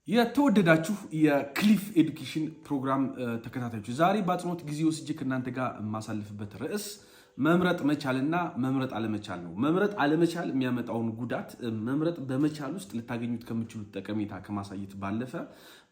የተወደዳችሁ የክሊፍ Education ፕሮግራም ተከታታዮች፣ ዛሬ በአጽንኦት ጊዜ ወስጄ ከእናንተ ጋር የማሳልፍበት ርዕስ መምረጥ መቻልና መምረጥ አለመቻል ነው። መምረጥ አለመቻል የሚያመጣውን ጉዳት መምረጥ በመቻል ውስጥ ልታገኙት ከምችሉት ጠቀሜታ ከማሳየት ባለፈ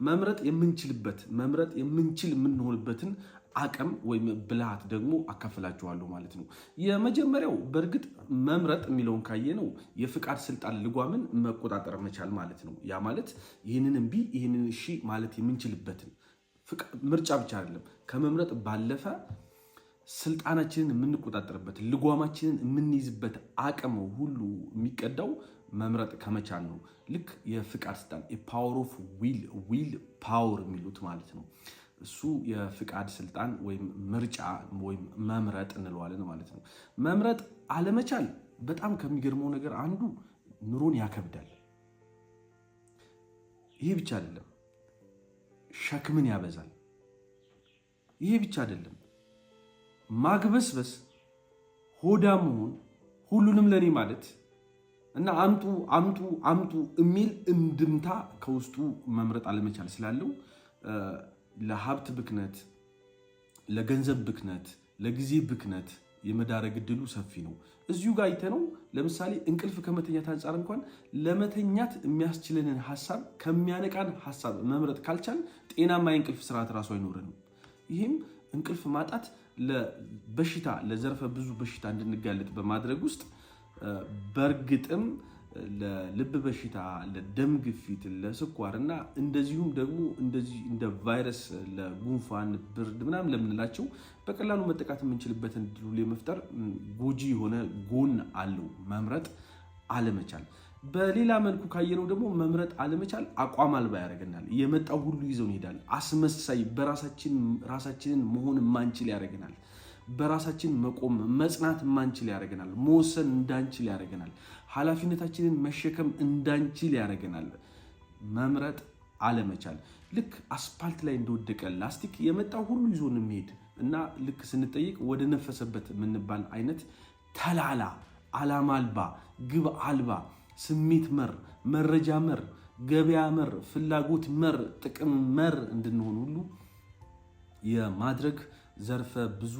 መምረጥ የምንችልበት፣ መምረጥ የምንችል የምንሆንበትን አቅም ወይም ብልሃት ደግሞ አካፍላችኋለሁ ማለት ነው። የመጀመሪያው በእርግጥ መምረጥ የሚለውን ካየነው የፍቃድ ስልጣን ልጓምን መቆጣጠር መቻል ማለት ነው። ያ ማለት ይህንን እምቢ ይህንን እሺ ማለት የምንችልበትን ምርጫ ብቻ አይደለም፣ ከመምረጥ ባለፈ ስልጣናችንን የምንቆጣጠርበት፣ ልጓማችንን የምንይዝበት አቅም ሁሉ የሚቀዳው መምረጥ ከመቻል ነው። ልክ የፍቃድ ስልጣን የ power of will፣ will power የሚሉት ማለት ነው። እሱ የፍቃድ ስልጣን ወይም ምርጫ ወይም መምረጥ እንለዋለን ማለት ነው። መምረጥ አለመቻል በጣም ከሚገርመው ነገር አንዱ ኑሮን ያከብዳል። ይሄ ብቻ አይደለም፣ ሸክምን ያበዛል። ይሄ ብቻ አይደለም፣ ማግበስበስ፣ ሆዳም መሆን፣ ሁሉንም ለኔ ማለት እና አምጡ አምጡ አምጡ የሚል እንድምታ ከውስጡ መምረጥ አለመቻል ስላለው ለሀብት ብክነት፣ ለገንዘብ ብክነት፣ ለጊዜ ብክነት የመዳረግ እድሉ ሰፊ ነው። እዚሁ ጋር አይተነው ለምሳሌ እንቅልፍ ከመተኛት አንጻር እንኳን ለመተኛት የሚያስችለንን ሀሳብ ከሚያነቃን ሀሳብ መምረጥ ካልቻል ጤናማ የእንቅልፍ ስርዓት እራሱ አይኖረንም። ይህም እንቅልፍ ማጣት ለበሽታ፣ ለዘርፈ ብዙ በሽታ እንድንጋለጥ በማድረግ ውስጥ በእርግጥም ለልብ በሽታ፣ ለደም ግፊት፣ ለስኳር እና እንደዚሁም ደግሞ እንደዚህ እንደ ቫይረስ ለጉንፋን፣ ብርድ ምናምን ለምንላቸው በቀላሉ መጠቃት የምንችልበትን እድል የመፍጠር ጎጂ የሆነ ጎን አለው መምረጥ አለመቻል። በሌላ መልኩ ካየነው ደግሞ መምረጥ አለመቻል አቋም አልባ ያደርገናል። የመጣው ሁሉ ይዘውን ይሄዳል። አስመሳይ፣ በራሳችን ራሳችንን መሆን የማንችል ያደርገናል። በራሳችን መቆም መጽናት የማንችል ያደርገናል። መወሰን እንዳንችል ያደርገናል። ኃላፊነታችንን መሸከም እንዳንችል ያደርገናል። መምረጥ አለመቻል ልክ አስፓልት ላይ እንደወደቀ ላስቲክ የመጣው ሁሉ ይዞን የሚሄድ እና ልክ ስንጠይቅ ወደ ነፈሰበት የምንባል አይነት ተላላ፣ ዓላማ አልባ፣ ግብ አልባ፣ ስሜት መር፣ መረጃ መር፣ ገበያ መር፣ ፍላጎት መር፣ ጥቅም መር እንድንሆን ሁሉ የማድረግ ዘርፈ ብዙ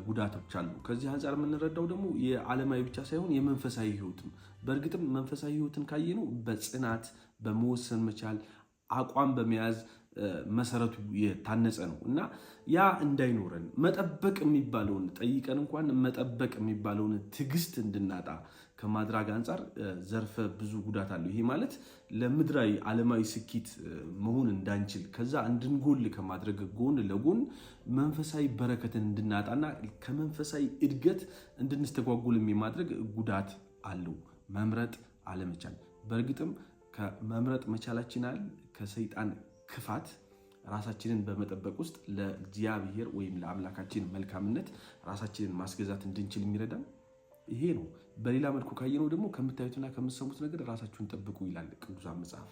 ጉዳቶች አሉ። ከዚህ አንጻር የምንረዳው ደግሞ የዓለማዊ ብቻ ሳይሆን የመንፈሳዊ ሕይወትም፣ በእርግጥም መንፈሳዊ ሕይወትን ካየነው በጽናት፣ በመወሰን መቻል፣ አቋም በመያዝ መሰረቱ የታነጸ ነው እና ያ እንዳይኖረን፣ መጠበቅ የሚባለውን ጠይቀን እንኳን መጠበቅ የሚባለውን ትዕግስት እንድናጣ ከማድረግ አንጻር ዘርፈ ብዙ ጉዳት አለው። ይሄ ማለት ለምድራዊ ዓለማዊ ስኬት መሆን እንዳንችል፣ ከዛ እንድንጎል ከማድረግ ጎን ለጎን መንፈሳዊ በረከትን እንድናጣና ከመንፈሳዊ እድገት እንድንስተጓጎል የማድረግ ጉዳት አለው መምረጥ አለመቻል። በእርግጥም ከመምረጥ መቻላችን አለ ከሰይጣን ክፋት ራሳችንን በመጠበቅ ውስጥ ለእግዚአብሔር ወይም ለአምላካችን መልካምነት ራሳችንን ማስገዛት እንድንችል የሚረዳን ይሄ ነው። በሌላ መልኩ ካየነው ደግሞ ከምታዩትና ከምትሰሙት ነገር ራሳችሁን ጠብቁ ይላል ቅዱሳን መጽሐፍ።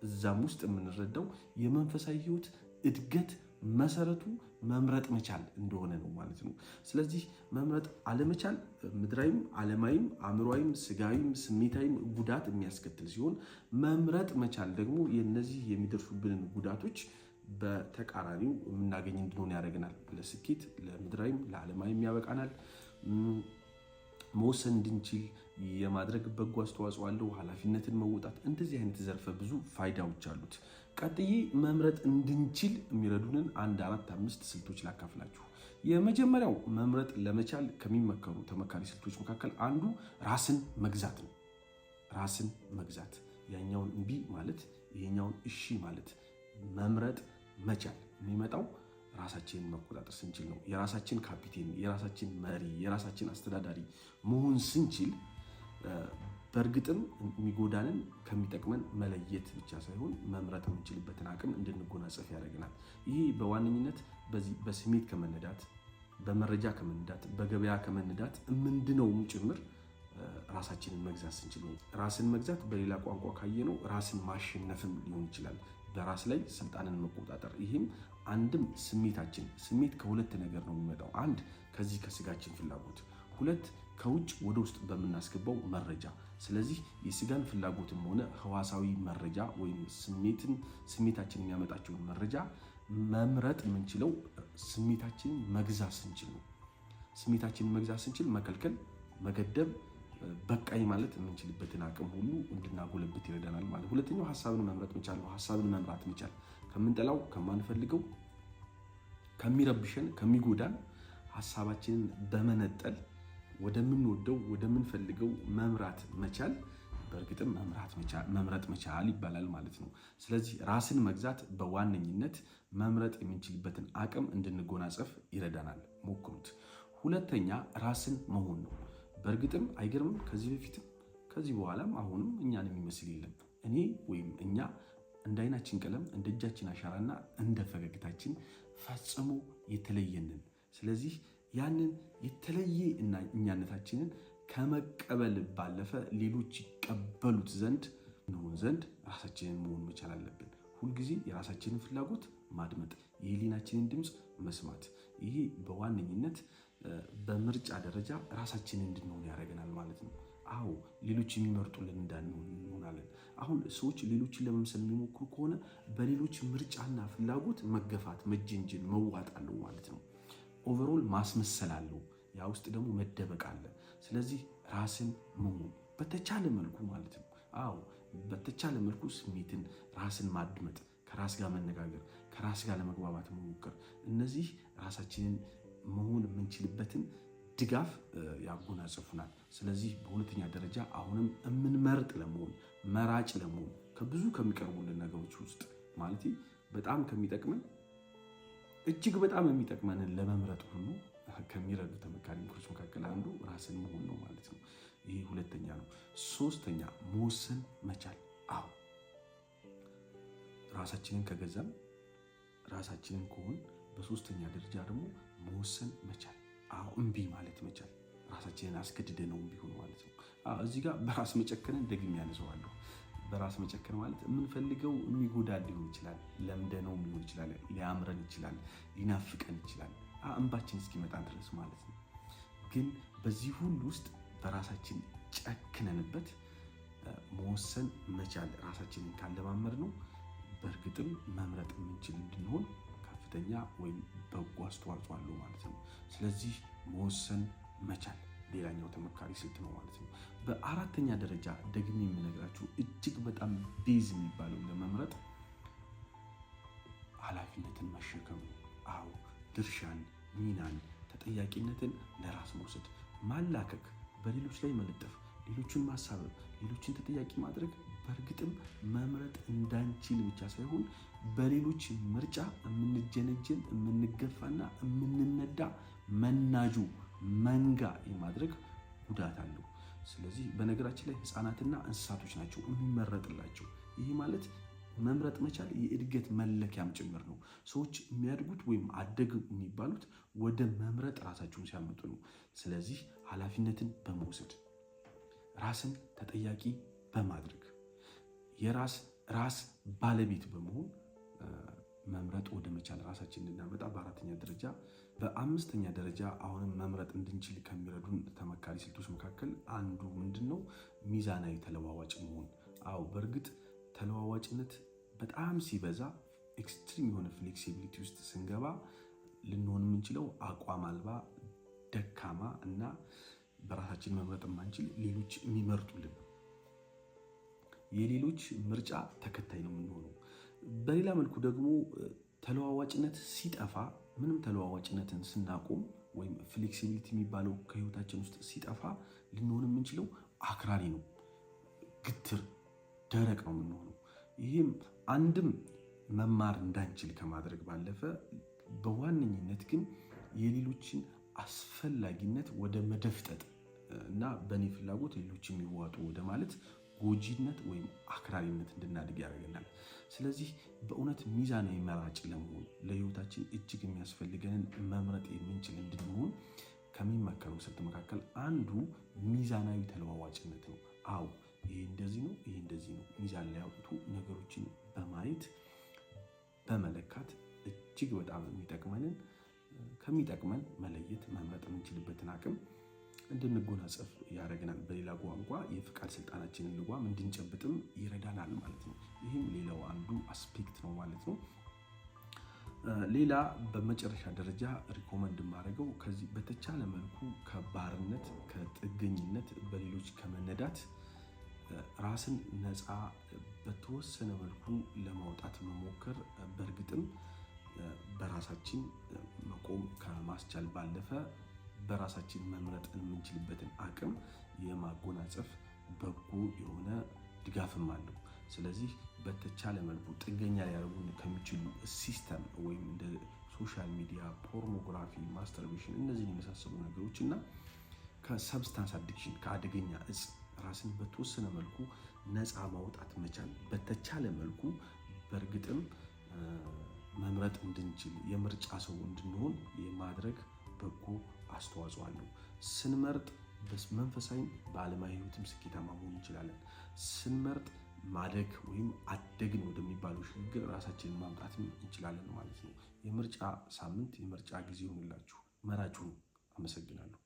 እዛም ውስጥ የምንረዳው የመንፈሳዊ ሕይወት እድገት መሰረቱ መምረጥ መቻል እንደሆነ ነው ማለት ነው። ስለዚህ መምረጥ አለመቻል ምድራዊም፣ ዓለማዊም፣ አእምሯዊም፣ ስጋዊም፣ ስሜታዊም ጉዳት የሚያስከትል ሲሆን መምረጥ መቻል ደግሞ የነዚህ የሚደርሱብንን ጉዳቶች በተቃራኒው የምናገኝ እንድንሆን ያደርገናል። ለስኬት ለምድራዊም ለዓለማዊም ያበቃናል። መወሰን እንድንችል የማድረግ በጎ አስተዋጽኦ አለው። ኃላፊነትን መወጣት እንደዚህ አይነት ዘርፈ ብዙ ፋይዳዎች አሉት። ቀጥዬ መምረጥ እንድንችል የሚረዱንን አንድ አራት አምስት ስልቶች ላካፍላችሁ። የመጀመሪያው መምረጥ ለመቻል ከሚመከሩ ተመካሪ ስልቶች መካከል አንዱ ራስን መግዛት ነው። ራስን መግዛት፣ ያኛውን እምቢ ማለት፣ ይሄኛውን እሺ ማለት፣ መምረጥ መቻል የሚመጣው ራሳችንን መቆጣጠር ስንችል ነው። የራሳችን ካፒቴን፣ የራሳችን መሪ፣ የራሳችን አስተዳዳሪ መሆን ስንችል በእርግጥም የሚጎዳንን ከሚጠቅመን መለየት ብቻ ሳይሆን መምረጥ የምንችልበትን አቅም እንድንጎናጸፍ ያደርገናል። ይሄ በዋነኝነት በዚህ በስሜት ከመነዳት፣ በመረጃ ከመነዳት፣ በገበያ ከመነዳት ምንድነውም ጭምር ራሳችንን መግዛት ስንችል ነው። ራስን መግዛት በሌላ ቋንቋ ካየነው ራስን ማሸነፍም ሊሆን ይችላል። በራስ ላይ ስልጣንን መቆጣጠር። ይህም አንድም ስሜታችን፣ ስሜት ከሁለት ነገር ነው የሚመጣው። አንድ ከዚህ ከስጋችን ፍላጎት፣ ሁለት ከውጭ ወደ ውስጥ በምናስገባው መረጃ። ስለዚህ የስጋን ፍላጎትም ሆነ ህዋሳዊ መረጃ ወይም ስሜትን ስሜታችን የሚያመጣቸውን መረጃ መምረጥ የምንችለው ስሜታችንን መግዛት ስንችል ነው። ስሜታችንን መግዛት ስንችል መከልከል፣ መገደብ፣ በቃኝ ማለት የምንችልበትን አቅም ሁሉ እንድናጎለብት ይረዳናል ማለት። ሁለተኛው ሀሳብን መምረጥ መቻል ነው። ሀሳብን መምራት መቻል ከምንጠላው፣ ከማንፈልገው፣ ከሚረብሸን፣ ከሚጎዳን ሀሳባችንን በመነጠል ወደምንወደው ወደምንፈልገው መምራት መቻል በእርግጥም መምረጥ መቻል ይባላል ማለት ነው። ስለዚህ ራስን መግዛት በዋነኝነት መምረጥ የምንችልበትን አቅም እንድንጎናጸፍ ይረዳናል። ሞክሩት። ሁለተኛ ራስን መሆን ነው። በእርግጥም አይገርምም? ከዚህ በፊትም ከዚህ በኋላም አሁንም እኛን የሚመስል የለም። እኔ ወይም እኛ እንደ አይናችን ቀለም፣ እንደ እጃችን አሻራና እንደ ፈገግታችን ፈጽሞ የተለየንን። ስለዚህ ያንን የተለየ እኛነታችንን ከመቀበል ባለፈ ሌሎች ይቀበሉት ዘንድ እንሆን ዘንድ ራሳችንን መሆን መቻል አለብን። ሁልጊዜ የራሳችንን ፍላጎት ማድመጥ፣ የህሊናችንን ድምፅ መስማት፣ ይሄ በዋነኝነት በምርጫ ደረጃ ራሳችንን እንድንሆን ያደርገናል ማለት ነው። አዎ ሌሎች የሚመርጡልን እንዳንሆን እንሆናለን። አሁን ሰዎች ሌሎችን ለመምሰል የሚሞክሩ ከሆነ በሌሎች ምርጫና ፍላጎት መገፋት፣ መጀንጀን፣ መዋጥ አለው ማለት ነው። Overall ማስመሰል አለው። ያ ውስጥ ደግሞ መደበቅ አለ። ስለዚህ ራስን መሆን በተቻለ መልኩ ማለት ነው። አዎ በተቻለ መልኩ ስሜትን፣ ራስን ማድመጥ፣ ከራስ ጋር መነጋገር፣ ከራስ ጋር ለመግባባት መሞከር፣ እነዚህ ራሳችንን መሆን የምንችልበትን ድጋፍ ያጎናጽፉናል። ስለዚህ በሁለተኛ ደረጃ አሁንም የምንመርጥ ለመሆን መራጭ ለመሆን ከብዙ ከሚቀርቡልን ነገሮች ውስጥ ማለት በጣም ከሚጠቅመን እጅግ በጣም የሚጠቅመንን ለመምረጥ ሁሉ ከሚረዱ ተመካሪ ምክሮች መካከል አንዱ ራስን መሆን ነው ማለት ነው። ይሄ ሁለተኛ ነው። ሶስተኛ መወሰን መቻል። አዎ ራሳችንን ከገዛን ራሳችንን ከሆን በሶስተኛ ደረጃ ደግሞ መወሰን መቻል። አዎ እምቢ ማለት መቻል፣ ራሳችንን አስገድደ ነው ቢሆን ማለት ነው። እዚህ ጋር በራስ መጨከንን ደግሜ ያነሳዋለሁ። በራስ መጨከን ማለት የምንፈልገው የሚጎዳ ሊሆን ይችላል፣ ለምደነውም ሊሆን ይችላል፣ ሊያምረን ይችላል፣ ሊናፍቀን ይችላል፣ እንባችን እስኪመጣ ድረስ ማለት ነው። ግን በዚህ ሁሉ ውስጥ በራሳችን ጨክነንበት መወሰን መቻል ራሳችንን ካለማመድ ነው በእርግጥም መምረጥ የምንችል እንድንሆን ከፍተኛ ወይም በጎ አስተዋጽኦ አለው ማለት ነው። ስለዚህ መወሰን መቻል ሌላኛው ተመካሪ ስልት ነው ማለት ነው። በአራተኛ ደረጃ ደግሜ የምነግራችሁ እጅግ በጣም base የሚባለው ለመምረጥ ኃላፊነትን መሸከም ነው። አዎ ድርሻን፣ ሚናን፣ ተጠያቂነትን ለራስ መውሰድ፣ ማላከክ፣ በሌሎች ላይ መለጠፍ፣ ሌሎችን ማሳበብ፣ ሌሎችን ተጠያቂ ማድረግ በእርግጥም መምረጥ እንዳንችል ብቻ ሳይሆን በሌሎች ምርጫ የምንጀነጀን፣ የምንገፋና የምንነዳ መናጁ መንጋ የማድረግ ጉዳት አለው። ስለዚህ በነገራችን ላይ ሕፃናትና እንስሳቶች ናቸው የሚመረጥላቸው። ይህ ማለት መምረጥ መቻል የእድገት መለኪያም ጭምር ነው። ሰዎች የሚያድጉት ወይም አደግ የሚባሉት ወደ መምረጥ ራሳቸውን ሲያመጡ ነው። ስለዚህ ኃላፊነትን በመውሰድ ራስን ተጠያቂ በማድረግ የራስ ራስ ባለቤት በመሆን መምረጥ ወደ መቻል ራሳችን እንድናመጣ በአራተኛ ደረጃ። በአምስተኛ ደረጃ አሁንም መምረጥ እንድንችል ከሚረዱን ተመካሪ ስልቶች መካከል አንዱ ምንድን ነው? ሚዛናዊ ተለዋዋጭ መሆን። አዎ በእርግጥ ተለዋዋጭነት በጣም ሲበዛ extreme የሆነ flexibility ውስጥ ስንገባ ልንሆን የምንችለው አቋም አልባ፣ ደካማ እና በራሳችን መምረጥ የማንችል ሌሎች የሚመርጡልን የሌሎች ምርጫ ተከታይ ነው የምንሆነው። በሌላ መልኩ ደግሞ ተለዋዋጭነት ሲጠፋ ምንም ተለዋዋጭነትን ስናቆም ወይም flexibility የሚባለው ከህይወታችን ውስጥ ሲጠፋ ልንሆን የምንችለው አክራሪ ነው፣ ግትር፣ ደረቅ ነው የምንሆነው። ይህም አንድም መማር እንዳንችል ከማድረግ ባለፈ በዋነኝነት ግን የሌሎችን አስፈላጊነት ወደ መደፍጠጥ እና በእኔ ፍላጎት ሌሎች የሚዋጡ ወደ ማለት ጎጂነት ወይም አክራሪነት እንድናድግ ያደርገናል። ስለዚህ በእውነት ሚዛናዊ መራጭ ለመሆን ለህይወታችን እጅግ የሚያስፈልገንን መምረጥ የምንችል እንድንሆን ከሚመከረው ስልት መካከል አንዱ ሚዛናዊ ተለዋዋጭነት ነው። አዎ ይሄ እንደዚህ ነው፣ ይሄ እንደዚህ ነው፣ ሚዛን ላይ አውጥቶ ነገሮችን በማየት በመለካት እጅግ በጣም የሚጠቅመንን ከሚጠቅመን መለየት መምረጥ የምንችልበትን አቅም እንድንጎናጸፍ ያደርገናል። በሌላ ቋንቋ የፍቃድ ስልጣናችንን ልጓም እንድንጨብጥም ይረዳናል ማለት ነው። ይህም ሌላው አንዱ aspect ነው ማለት ነው። ሌላ በመጨረሻ ደረጃ recommend የማደርገው ከዚህ በተቻለ መልኩ ከባርነት፣ ከጥገኝነት፣ በሌሎች ከመነዳት ራስን ነፃ በተወሰነ መልኩ ለማውጣት መሞከር በእርግጥም በራሳችን መቆም ከማስቻል ባለፈ በራሳችን መምረጥ የምንችልበትን አቅም የማጎናጸፍ በጎ የሆነ ድጋፍም አለው። ስለዚህ በተቻለ መልኩ ጥገኛ ሊያደርጉን ከሚችሉ system ወይም እንደ social media፣ pornography፣ masturbation እነዚህን የመሳሰሉ ነገሮች እና ከ substance addiction፣ ከአደገኛ እጽ ራስን በተወሰነ መልኩ ነፃ ማውጣት መቻል በተቻለ መልኩ በእርግጥም መምረጥ እንድንችል፣ የምርጫ ሰው እንድንሆን የማድረግ በጎ አስተዋጽኦ አለው። ስንመርጥ መንፈሳዊም በዓለማዊ ሕይወትም ስኬታማ መሆን እንችላለን። ስንመርጥ ማደግ ወይም አደግን ወደሚባለው ሽግግር ራሳችንን ማምጣትም እንችላለን ማለት ነው። የምርጫ ሳምንት፣ የምርጫ ጊዜ ይሁንላችሁ። መራጩ አመሰግናለሁ።